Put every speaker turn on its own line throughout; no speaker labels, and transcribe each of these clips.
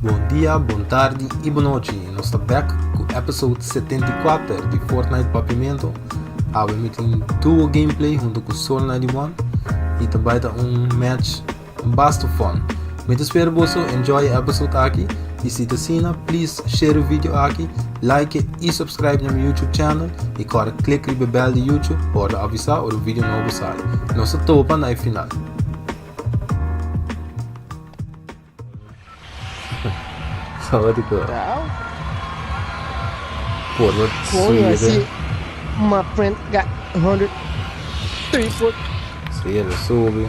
Bon dia, bon tardi y bon nochi. Nos ta back cu episode 74 di Fortnite Papiamento. Awe mi tin duo gameplay hunto cu Sol 91 y ta bay ta un match Basta fun. Mi ta spera boso enjoy e episode aki y si ta asina please share e video aki, like e y subscribe na mi YouTube channel y kòrda click riba e bell di YouTube pa wòrdu avisa ora un video nobo sali. Nos ta topa na e final. Por lo subi.
My friend got 100 3 4.
Sí, el subi.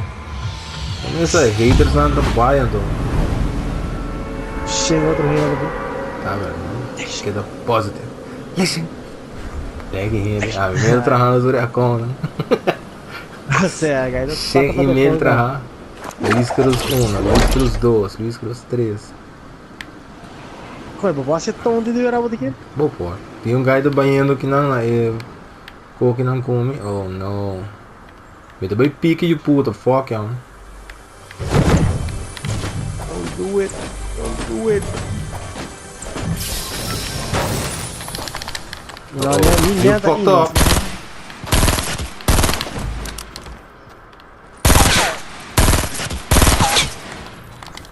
Esa haters nan ta bai anto.
Shen otro hende bro.
Ta ver, keda positive. Listen. Deki hende, a mi mero trahando sobre account.
O sea, guy,
Shen email traha. Luis Cruz 1, Luis Cruz 2, Luis Cruz 3.
Koe, bo hace tonto di vera bo di ken?
Bo por. Tin un guy ta bañando kinan na e kokinan ku mi. Oh no. Mi ta bay piki yu puta, fuck ya.
Don't do it. Don't do it. No,
Uh-oh.
no, ni
You
nada
fucked up.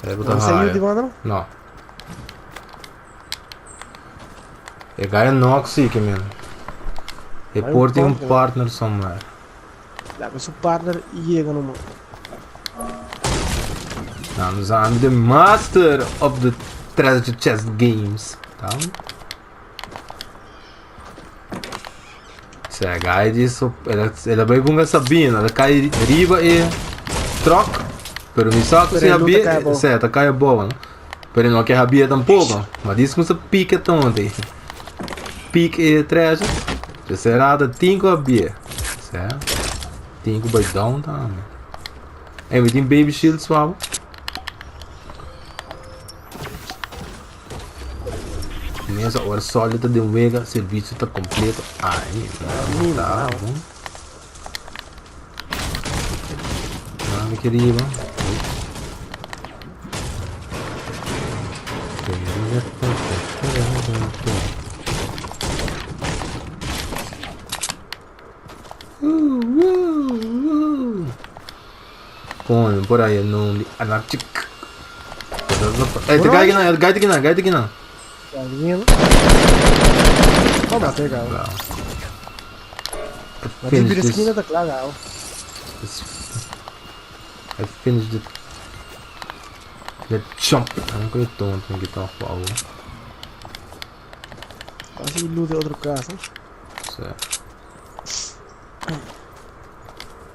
E bo ta
Não saiu
haya.
de banda?
No. E guy knock sí que man. E
Vai um
por tin un
partner.
partner somewhere.
Laga su partner yega no man.
Dames I'm the master of the treasure chest games. Tá? Cioè, guy di so, ela, ela vai bunga Sabina, ela cai riba e truck, pero mi sa que
Pero
se
ele não
habia,
tá cai boa.
cioè, tá cai boa, no? Pero não quer habia tampouco. Mas diz que se pique tonte. Pique e treasure. Será da 5 habia. Certo? 5 by down tá. Hey, we tin baby shield suave. Mesa ora solid ta den wega, servicio ta completo. Ai, no, ta bon. Nada que riba. Coño, por ahí el nombre. Anarchic. Eh, te gai kinan, gai te kinan, gai te kinan.
Vamos a pegar.
I finished this.
Esquina ta klaar, gauw.
I finished the the jump. I'm going to tonto que tá favor.
Quase luz de otro casa.
Certo.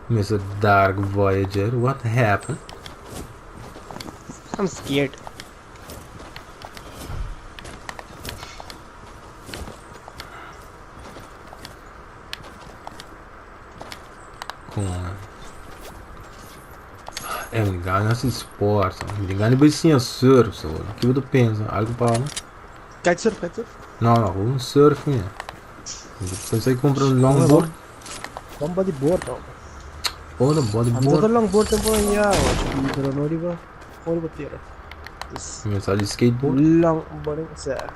Mr. Dark Voyager, what happened?
I'm scared.
Con. Eh, mi gana si sport. Mi gana bai siña surf, so. Ki bo ta pensa? Algo pa bo?
Kitesurf, kitesurf?
No, no, un surf mi. Pensa compra un longboard.
Bon bodyboard, no.
Oh, no bodyboard.
Ando longboard tempo ya, pero no riba, no riba tierra.
Mi sa di skateboard.
Longboard, o sea.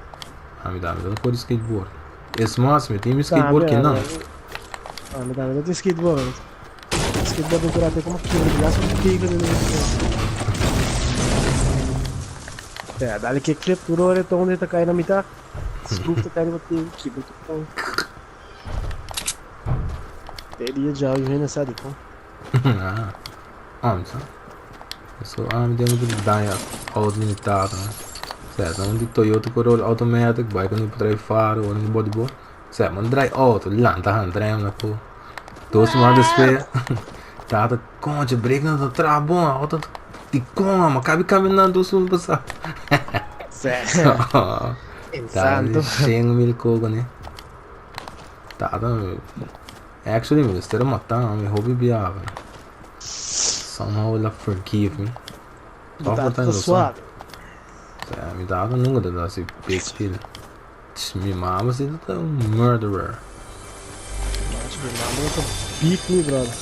Ah, mi dame, por skateboard. Es mas, mi tin mi skateboard que não.
Ah, mi dame, tin skateboard. Skateboard do curate como que glass un tigre de Ja, dale kickflip, tur ora donde ta cai na mitad. Scoop ta cai na mitad, kibra tur con. Te dia já o hende sa di con.
Ah, onza. So, ah, mi den moet daña auto limitado. Certo, un di Toyota Corolla automatic, bai con por draai faro, o un bodyboard. Certo, man draai auto, lanta han draai na po. Dos maand después, tata, concha, break na ta bom, auto di con, ma cabe caminando dos un passar.
Certo.
Santo. 100 mil coco, né? Tata, actually, mi mester a mata, mi hopi biaha. Somehow ela forgive me.
Mi tata ta suave.
Sea, mi tata nunca ta hasi big deal. Mi mama si ta un murderer.
Mi mama ta beat me, brother.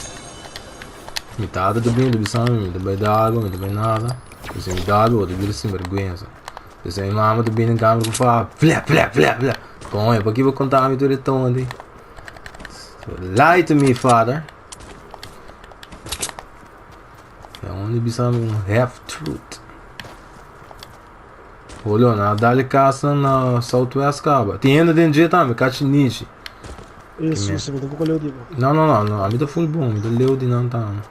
Mi tata ta bini ta bisa mi, mi ta bai dal bo, mi ta bai nada. Si mi dal bo, bo ta bira sinvergüenza. Pues mi mama ta bini kamer ku fa ple ple ple ple. Coño, pa ki bo konta mi tur e tonti? Lie to me, father. E only bisa mi un half truth. Julio, na dale casa na Southwest kaba. Tin hende den dje tambe, kachi nichi.
Isso, se mi ta poko leu di bo.
No, no, no, no, ami ta full bon, mi ta leu di nan tambe.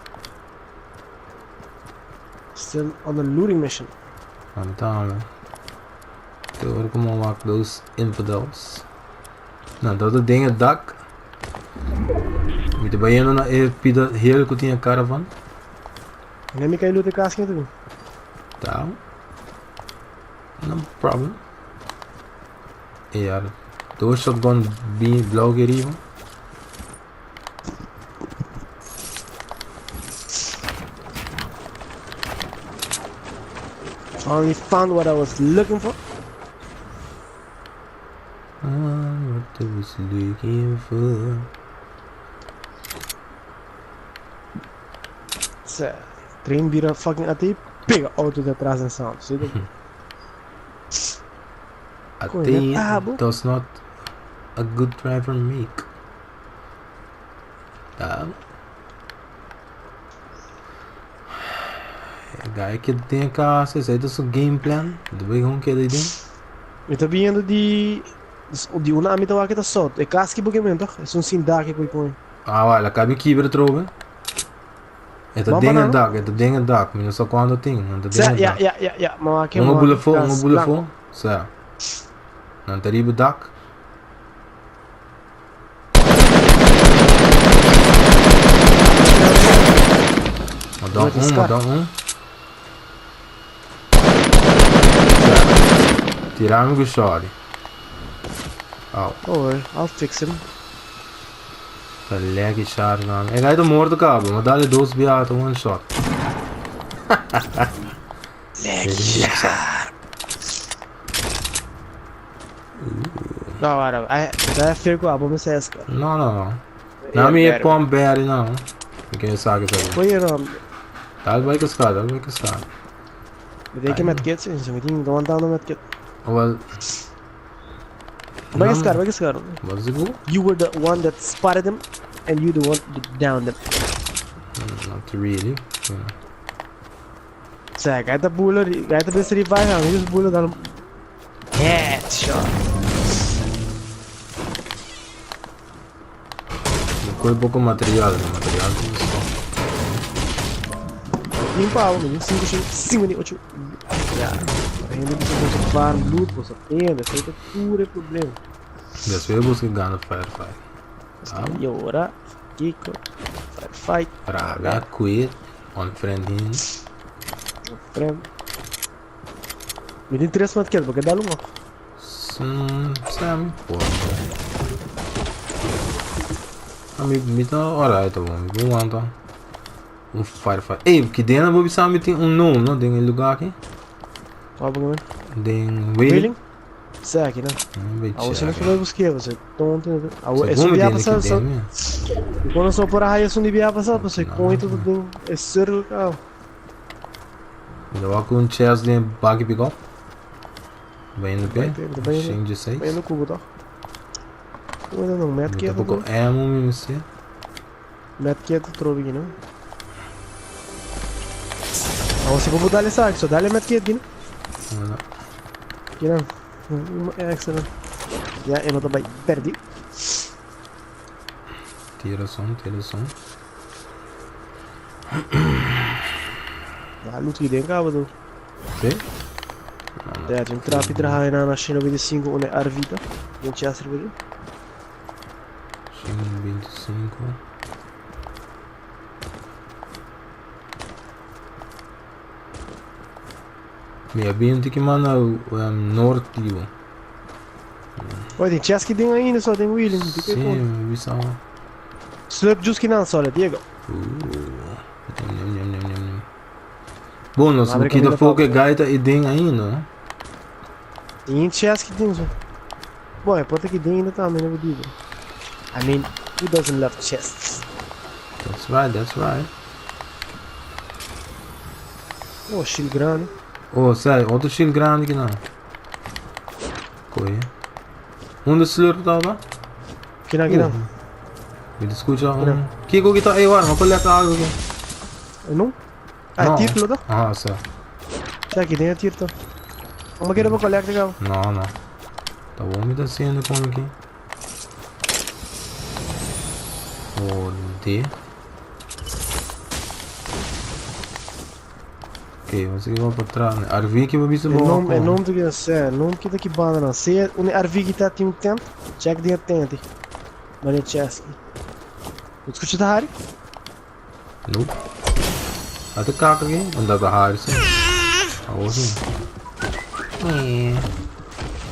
Still on a looting mission.
Ami tambe. Te ora ku mi wak those infidels. Nan ta den e dak. Mi ta bayendo na e pida hill ku tin e caravan.
Ne mi kai loot e kas ki tu.
Ta. No problem. E ja, dos shotgun bi blauw ki riba.
Finally found what I was looking for.
Found what I was looking for.
Tse, train bira fucking ati pega auto de atrás en sound. Zie je?
A
Coño,
thing
tabo.
does not a good driver make. Tá. E guy que tem casa, esse aí é su game plan. Debe gewoon keda aí dentro.
Mi ta viendo di di una ami ta wak ta sot. E kas ki bo men toch? Es un sin dak ku pone.
Ah, vai, la cabe kibra trobe. E ta
Bam
den e
banana?
dak, e ta den e dak. Mi no sa cuando tin, nan ta den
Sa
e
ja
dak.
ja ja ja, ma wak
Un
ma
bula
wak
fo, un
kas
bula
blanco.
fo. Sa. Nan ta riba dak. Ma dan
Wordt
un, ma dan un. Tirami ku shorty. Au.
Don't worry, I'll fix him.
Ta leki shotgun. E gai ta morto cabo, ma dale dos biata one shot.
Leki shot. No, ora, I da fear ku abo me seska.
No, no, no. Na mi e pump berry no. Mi ken sa ke sa.
Oye, no.
Dal bai ke ska, dal bai ke ska.
Mi tem que met kit, sim, mi tem que andando met kit.
Well,
Vai que vai que
What's it go?
You were the one that spotted them and you the one that downed them.
Not really. Yeah.
Sa, gaita bula, gaita best revive, ang use bula dal headshot.
Koi poko material, material tin so.
Limpa algo, 5, 5, 5, 8. Ja, ainda bisa você farm loot, você tem, esse é puro problema.
Despues busca gana firefight. Tá?
E ora, Kiko, firefight.
Rabia, quit, on friend hin.
Friend. Mi tin tres mat porque dá lungo.
Sam, porra. Ah, mi, mi ta alright, bom. Mi bom anta. Un firefight. Ei, que dena vou bisa mi tin un nome, no? Den lugar aqui.
Qual bom?
Den Wailing.
Wailing? Será que não?
Vamos
Ah, você não
ver.
falou busquei, você tonto. Ah,
Você
esse
come
dia
den
passado,
aqui
só.
den,
Quando só por aí, esse dia passado, você
Não.
com tudo bem. É sério, cara.
Eu vou com um chest den bug pick up. Vai no pé.
Vai, vai, vai.
Xing de 6.
Vai no cubo, tá? Ainda não, met
Tá
quieto.
pouco ammo, mi se.
Met quieto, trobe aqui, não? Ah, você vou botar ali, sabe? Só dá-lhe met quieto, né? Aqui não. Excellent. Ja, eu não tô bem. Perdi.
Tira som, tira som.
Ah, loot aqui dentro, cabo, do.
Sim?
Ja, tem trap trabalhar na China 25 onde Arvita. Não tinha servido.
Xing 25. Mi abbiamo que manda um, norte, tipo.
Oi, tem chest que tem ainda, só tem William.
Sim, mi bisa.
Slurp juice que não, só, Diego.
Nham, nham, nham, nham, nham. Bom, nós
Abre
aqui da
caminho
fogo é
da
gaita e den ainda, né?
Tem chest que tem, só. Bom, é pode que tem ainda também, não digo. I mean, who doesn't love chests?
That's right, that's right.
Oh, shield grande.
Oh, sério, outro shield grande aqui não. Koe. Unda slurp tabata?
Kinan, kinan.
Mi ta skucha un... Kiko ki ta? Ey, wara, mi a kolekta algo aki.
No? Ah,
No.
tir lo ta?
Aha, sa.
Sa aki den e tir ta. Amo kere pa kolekta kaba.
No, no. Ta bon mi ta haciendo con aki. Ode. Ok, vamos aqui para trás. RV que vou bisa
E
boa.
nom, e nom te se, nom ki ta ki banda na. Se un RV ki ta tin un tent, check den e tent. Maria chest. Bo skucha ta hari?
Nope. Ate kaka aqui? Anda ta hari sim. Awo sim.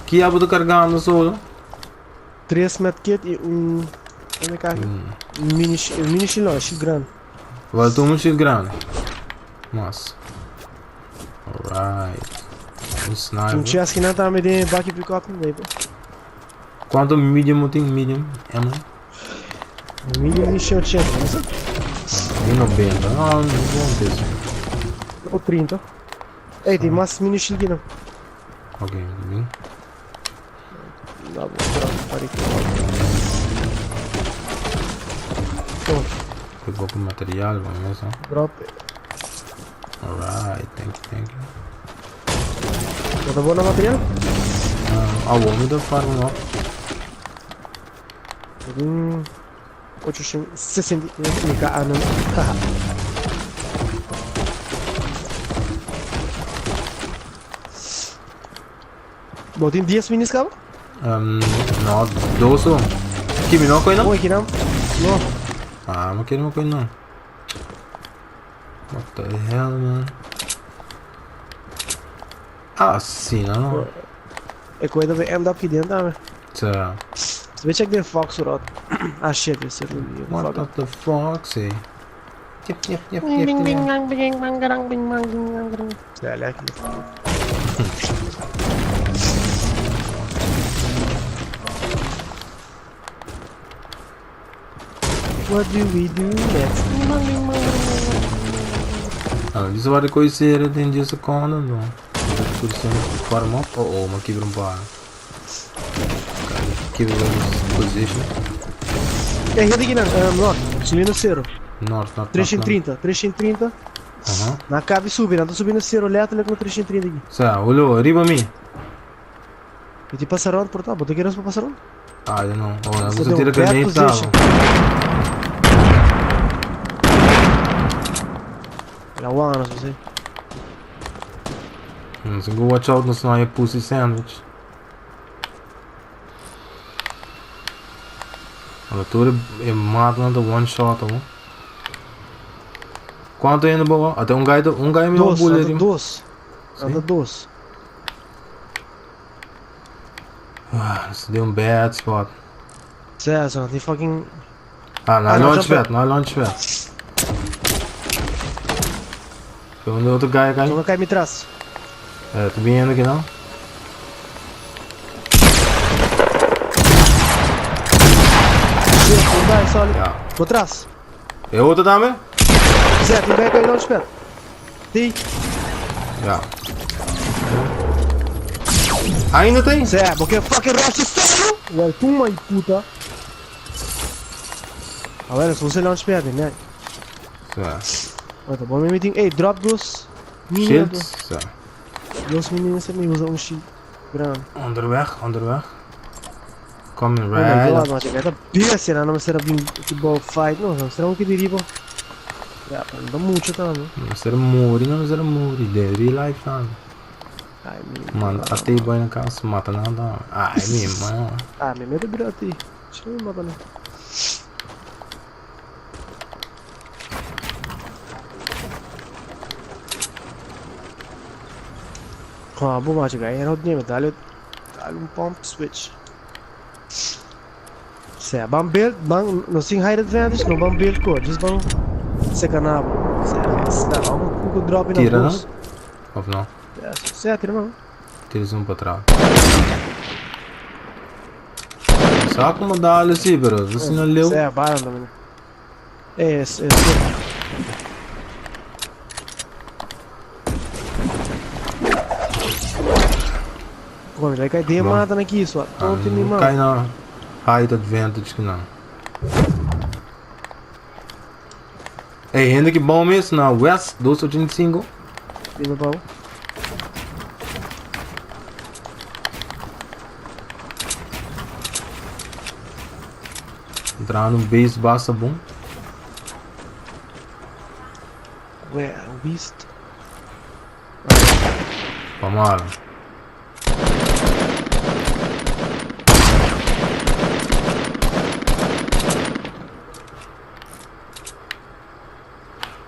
Ki abo ta cargando solo?
Tres medkit y un un kaka. Mini mini shield no, shield grande.
Wel tu un shield grande. Mas. Alright. Un sniper.
Un chest ki nan tambe den baki pick up, baby.
Kuantu medium bo tin? Medium ammo?
Medium di 180, no sa?
Mi 90. No, no bon peso.
O 30. Ey, tin mas mini shield ki nan.
Ok, bin.
Da bo drop pari. Oh.
Tem pouco material, vamos ver só.
Drop.
Alright, thank you, thank you.
Bo ta bon na material?
Ah, awor mi ta farm up.
Un 860 mi ka ano. Haha. Bo tin 10 minis kaba?
Um, no, dos o. Ki mi no koy no?
Oye, kinan? No.
Ah, mo kere mo koy no. What the hell, man? Ah, sí, no.
E koe dat we end up hier dame.
Zo.
Ze weet check de Fox rot. Ah shit, we zitten hier.
What the fuck, say? Yep, yep, yep, yep.
Ja, lekker. What do we do next?
Ah, bisa waar de kooi sere den 10 seconden, no. Farm up. Oh, oh, maar kibra un paar. Kibra position.
Eh, hier die nan, north, subindo cero.
North, north,
330, 330.
Aham.
Na cabe subir, não tô subindo cero letterlijk no 330 aqui.
Sa, olho, riba mi.
E ti passa round por tá, bota queiras pra passar round.
I don't know. Oh,
Você
você
deu
tira
bad
grenade
position.
tá.
Era one, não sei.
Você go watch out, não é pussy sandwich. Olha, tur e mata na one shot, oh. Quanto ainda boa? Até um guy, um guy me
Dos,
bullet.
anda dos. Anda dos.
Ah, isso deu um bad spot.
Zé, die fucking.
Ah, na
Ah, não,
launchpad, na launchpad. Tem um outro guy cai.
Nunca cai me trás.
É, tô vindo aqui não.
Yeah. Por trás.
É outro também?
Zé, tem guy cai launchpad. Tem.
Yeah. Ainda tem?
Zé, porque fucking rush solo. Well, tu mãe puta. Agora, se você launchpad, né?
Zé.
Olha, bom, me tem. Ei, drop dos. Mini.
Shields? Zé.
Dos mini, você me usa um shield. Grande.
Onderweg, onderweg. Coming
Oh my
right.
god, man, check out bestia, não será bem futebol fight, não, será um que deriva. Ja, pero não mucho também.
Não será muri, não será muri. De real life também.
Ai, mi.
Mano, até boy na casa, mata nada. Ai, mi, mano.
Ah, me medo bira ti. Deixa eu matar, né? Ah, bom, mas chegar era o dinheiro, dá-lhe dá-lhe um pump switch. Zé, ban build, ban, no sin high advantage, no ban build ko, just ban secanabo. Zé, está, vamos com o drop na
Tira, não?
bus.
Of não?
Zé, tira não.
Tira um para trás. Só como dá ali, bro. Você não leu?
Zé, vai também. É, é, é. Kon, el kai den
Bon.
mata na kiso, a tonto mi
Não
man.
cai na height advantage que não. Ei, hende que bom mesmo na West 285.
Dime pau.
Entrar no base basta bom.
Where West?
Vamos lá.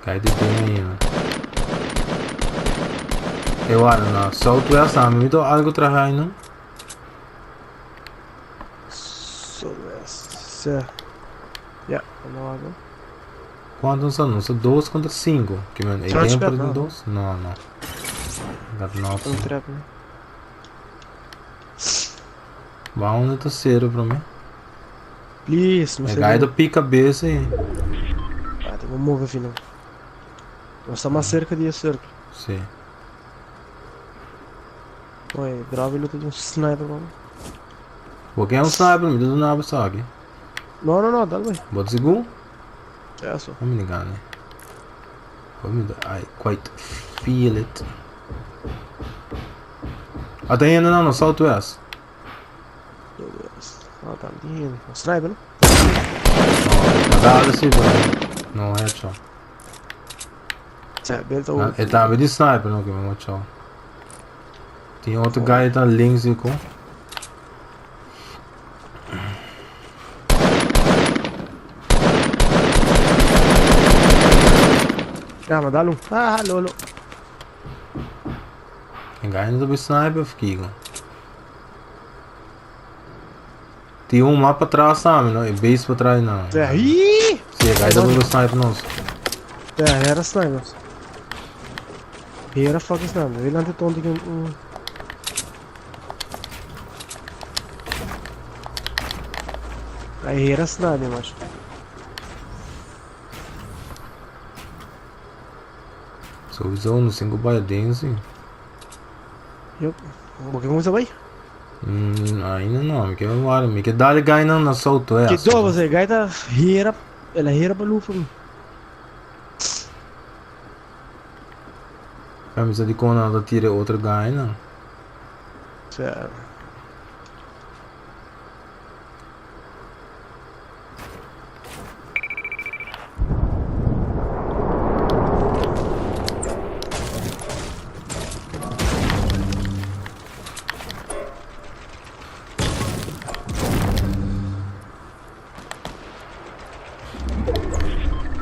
Cai de bem ainda. Eu acho na Southwest, ah, me deu algo atrás aí, não?
Southwest. Se. Ja, vamos lá.
Quantos são? Não são 2 contra 5. Que man, é
Charge
tempo
trap,
de
não.
2? Não, não. Got nothing.
Um trap, né?
Vamos no terceiro pra mim.
Please, não
É
sei.
gai do pica cabeça aí.
Ah, tem que mover, filho. Nós estamos mais cerca de cerco.
Sim.
Oi, grave luta de um sniper, mano.
Porque é um sniper, me dá nada sabe?
Não, não, não, dá bem.
Bota seguro?
É só.
Não me engano, né? I quite feel it. Até ainda não, no Southwest.
Meu Deus. Ah, tá lindo. Um sniper, né?
Oh, dá assim, bro. No headshot.
Cioè, belta
Não, ele tá de sniper, não, que me watch out. Tem outro guy tá links aqui.
Ah, ma dá um. Ah, lolo.
Tem guy ainda de sniper, fico. Tem um mapa atrás, sabe, não? E base pra trás, não.
É, ih!
Sim, guy tá de sniper, não.
É, era sniper. Era fucking sniper. Ele ante tonto que um. Aí era sniper, macho.
Sowieso, no 5 by dance.
Yup. Porque como você vai?
Ainda não, me quero embora. Me quero dar guy não na Southwest.
Que do você, gaita hera, ela hera pra lufa.
Camisa de quando ela tira outro guy, não.
Certo.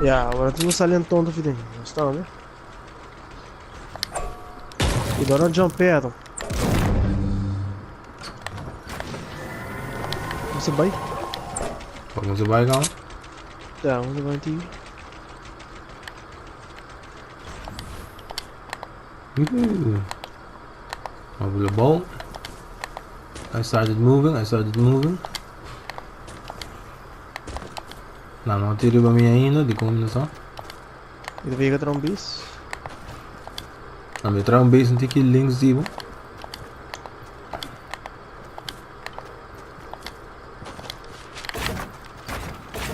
Ja, agora tu não salientou tonto, filho. Gostou, né? E agora jump Você vai?
Vamos vai, calma.
Tá, vamos vai aqui.
Over the ball. I started moving, I started moving. Não, não tiro pra mim ainda, de combinação.
Ele veio contra um bis.
Não, me traz um base, não tem que links de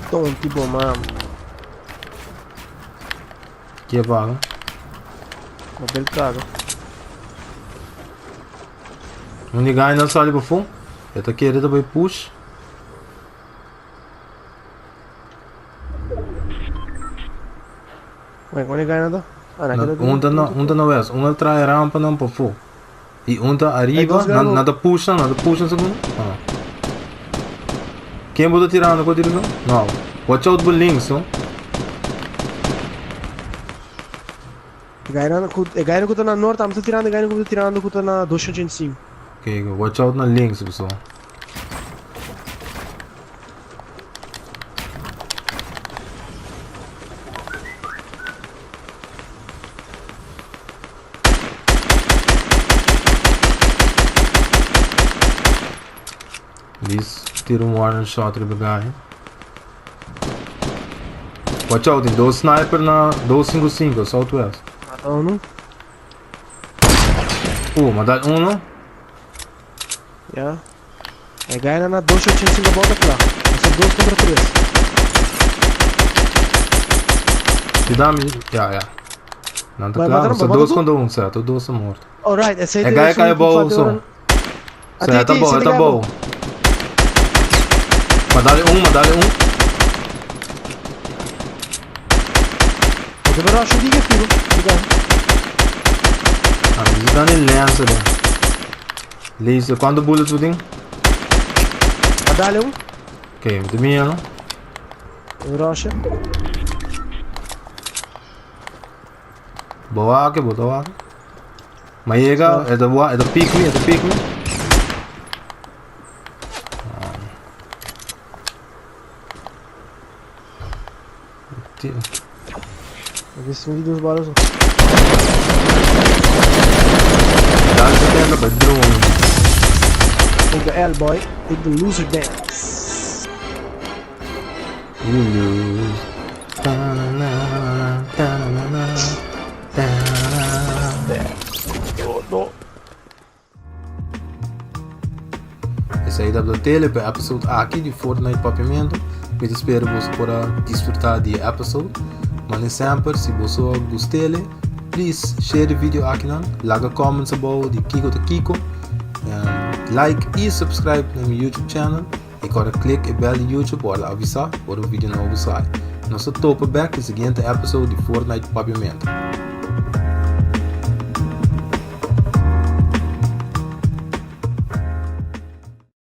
Tonto, bom, mano.
Que é vaga.
Mobile cago.
Um guy não sai para fundo. Eu tô querendo também push.
Ué, quando ele ganha nada? Ah, naquela
Um tá na west, um atrás rampa não para fundo. E um tá arriba, nada puxa, nada puxa segundo. Ah. Quem botou tirando qual direção? Não. Watch out for links, não?
Ganha que tá na norte, estamos tirando, ganha que tá tirando que tá na 285.
Ok, watch out na links, pessoal. This tira um warning shot riba guy. Watch out, tem dois sniper na 255, Southwest.
Mata um.
Mas dá um não?
Ya. E guynan na 285 abou ta kla. Nos ta dos kontra tres.
Cuidado, mi. Ya, ya. Nan ta
Bai,
kla.
mata
Nos ta
nan,
dos
mata
kontra un, sa. Tur dos ta morto.
Alright, esei
E
ta
guy
esun
kai
ku
abou
falta
so.
ora.
Sa,
Ati,
e ta
ati,
bou, e
sete
ta
guy
bou.
abou.
Ma dale un, ma dale un.
Bo ta rush un diki figo. Cuidado.
Ah, mi ta ni lensa den. Laser, cuánto bullets bo tin?
A dale un.
Ok, mi ta mira no.
Rush.
Bo wak, bo ta wak. Ma yega, e ta wa, e ta pick me, e ta pick me.
Visto un di dos balas.
Dal 70 pa drone.
Take the L, boy. Take the loser dance.
You lose. Ta-na-na, ta-na-na, ta-na.
No, no.
Esei tabata tele pa e episode aki di Fortnite Papiamento. Mi ta spera boso por a disfruta di e episode. Mane semper, si boso a gustele, please share e video akinan, laga comments abou di kiko ta kiko, like i subscribe na mi YouTube channel i kòrda click e bell di YouTube pa ora avisa ora un video nobo sali. Nos ta topa bek e siguiente episode di Fortnite Papiamento.